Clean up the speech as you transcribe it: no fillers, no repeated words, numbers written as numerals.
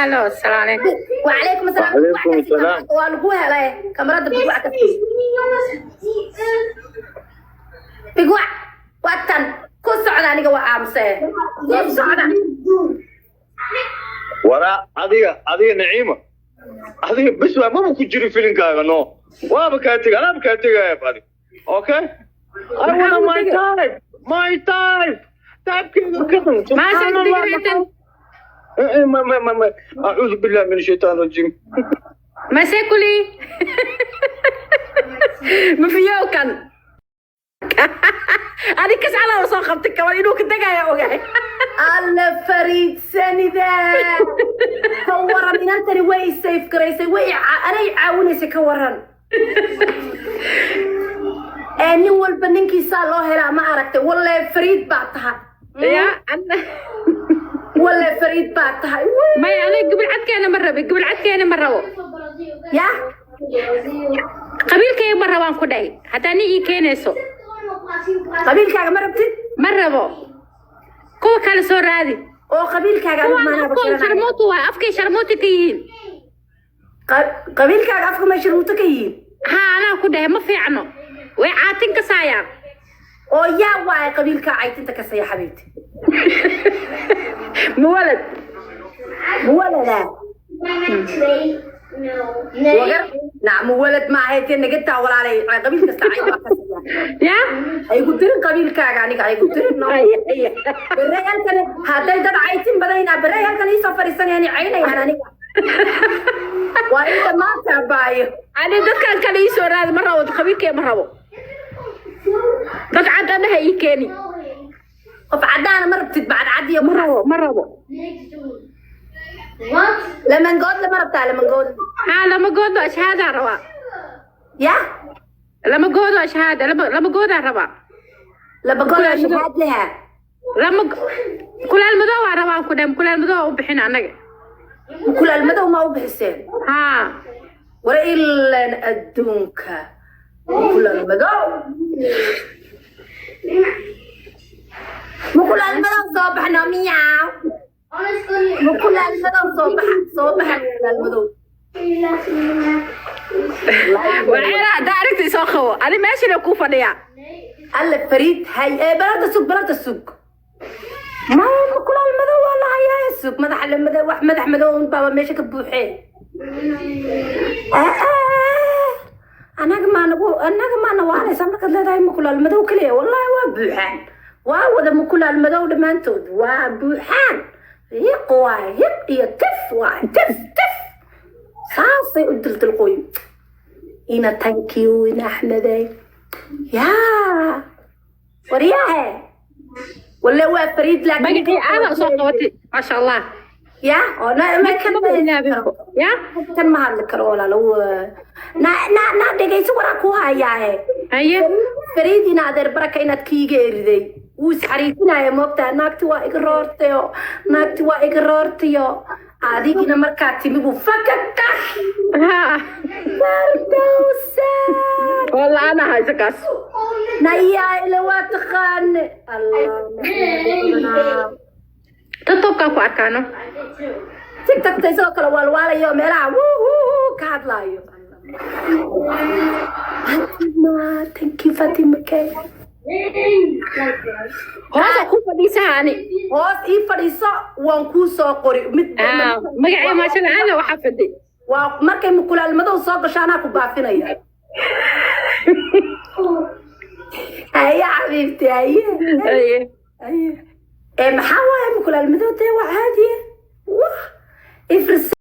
Walaalo, asalaamu calaykum. Wacalaykum asalaam. Wacalaykum asalaam. Waa lagu helay kamarada. Bigwac ka sii, bigwac watan ku socda. Aniga waa aamusee, ku socda. Waraa, adiga Naciima, adiga bes waa maba ku jiri filinkaaga. No, waaba kaa tegay, anaaba kaa tegaya adig. Okay, I want my type, my type, typekeyga kan. Maasha digreetan. Ma ma ma ma, acuudu billahi min ashaytaan rajiim. Mase kuli mafiyow kan adig kas calaa soo qabtay kaban inuu ka degaya ogahay. Alla fariidsanida, ka waran? Inantani way safe garaysay, way anay caawinaysay. Ka waran ee nin walba ninkiisaa loo helaa, ma aragtay? Walle fariid baa tahay. Ya. Walle fariid baa tahay. Maya, aniga gobol cadkeena ma rabi, gobol cadkeena ma rabo. Ya. Qabiilkayga ma rabaan ku dhahay haddaa nin ii keenayso. Qabiilkaaga ma rabtid? Ma rabo, kuwa kale soo raadi. Oo qabiilkaaga anigu kuwaan maanaaba afkoon garanaya. Sharmuutu waay, afkay sharmuuti ka yihiin. Qabiilkaaga afka may sharmuuto ka yihiin? Haa, anaa ku dhahay, ma fiicno, way caatin ka saayaan. Oo yaa waay qabiilkaa caytinta kasaya, xabiibti? Muwalad. Muwaladaa wagar nac muwalad ma ahayd nagataa. Walaalay, qabiil kasta cay waa kasaya. Ya. Ha igu dirin qabiilkaaga, aniga ha igu dirin. No, berey halkan hadday dad caytin badayna, berey halkan iisoo fadhiisanayaan i caynayaan. Aniga waa in dhammaanta baayo. Ani dadkan kale ii soo raadi, ma rabo qabiilkay, ma rabo dad cad, anaha ii keeni. Qof caddaana ma rabtid? Bacadcad iyo Ma rabo, ma rabo. Lamangood lama rabtaa, lamangood? Haa, lama goodo ashhaadaa rabaa. Ya. Lama goodo ashhaada, lama goodaa rabaa. Labagood shahaad leha. Lama kulaal madow waa rabaan ku dhahay, kulaal madow waa u bixin annaga. Kulaal madow ma u bixiseen? Haa. War ilan adduunka mukulaal madow, mukulaal madow soo baxno miyaw, mukulaal madow soo baxa, soo baxa mukulaal madow. Waceera, haddaa aragta isoo qabo, ani meeshana kuu fadhiyaa. Alla fariid hay ee balada sug, balada sug. Maya, mukulaal madow waa la hayaa, sug. Madaxa la madow, wax madax madow un baaba meesha ka buuxee. Ah, ah. Anaga maa nagu, anaga maana waanaysa markaad leedahay mukulaal madow keliya. Wallahi waa buuxaan, waa wada mukulaal madow dhammaantood, waa buuxaan. Hiq waay, hiq iyo tif waay, tif tif saasay u dildilqooy. Ina thank you, ina Axmedey. Yaa waryahe, walle waa fariid, laakiin Magacii aada usoo qabatay, maasha Allah. Ya oo na ma kan. Ya. Kan ma hadli karo walaalo. Na na na, dhegayso, waraa ku hayaahe. Haye. Fariid, ina adeer baraka inaad kiiga eriday. Wuu isxariifinaya, moogtaa? Naagti waa iga roortayo, naagti waa iga roortayo. Adigina markaa timi buu fakakax. Ha. Fardowsa. Walla ana hayso kaas. Nayaa ila waa taqaane Allah. Tatobkaan ku arkaano. TikTokta isagoo kale waalwaalayo, meelaha wuu wuu wuu ka hadlaayo. Fatima, thank you, Fatima K. Hoosa ku fadhiisaha ani. Hoos ii fadhiiso, waan kuu soo qori mid. Magacii maasha Allah aada waxaa fadhi. Waa markay mukulaal madow soo gasho anaa ku baafinaya. Haye xabiibti, haye. Haye. Haye. Ee maxaa waaye mukulaal madow? Dee waa caadiye, wah ifris.